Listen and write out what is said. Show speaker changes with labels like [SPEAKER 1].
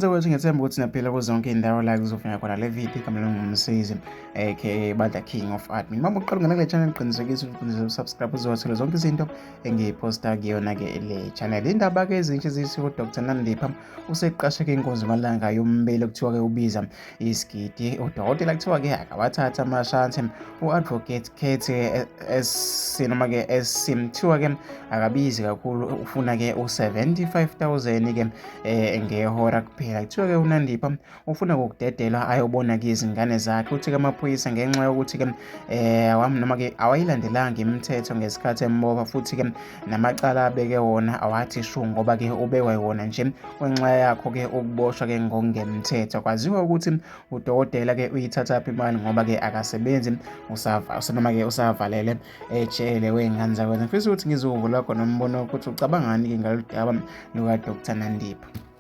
[SPEAKER 1] Zakwethu, ngiyethemba ukuthi niyaphila kuzo zonke iy'ndawo la kuzofika khona le video. Igama lami nguMsizi, aka Badla King of Admin. Uma uqala ungena kule channel, qinisekisa ukuthi usubscribe uzothola zonke izinto engiyiphosta kuyona-ke le channel. Indaba-ke ezintsha ezithi uDr Nandipha useqasheke inkonzo malanga yombele, kuthiwa-ke ubiza isigidi. Udokotela kuthiwa-ke akawathatha amashansi. U-Advocate Khethe SC noma-ke SC kuthiwa-ke akabizi kakhulu, ufuna-ke u-75,000 ke ngehora kuphela. Kuthiwa-ke uNandipha ufuna ukudedelwa ayobona-ke izingane zakhe. Uthi-ke amaphoyisa ngenxa yokuthi-ke noma-ke awayilandelanga imithetho ngesikhathi embopha, futhi-ke namacala abeke wona awathi shu ngoba-ke ubekwa wona nje kwenxa yakho-ke ukuboshwa-ke ngokungemthetho. Kwaziwa ukuthi udokotela-ke uyithathaphi imali ngoba-ke akasebenzi, noma-ke usavalele ejele wey'ngane zakwethu. Ngifisa ukuthi ngizwe uvo lwakho nombono ukuthi ucabangani-ke ngalolu daba luka-Dr Nandipha.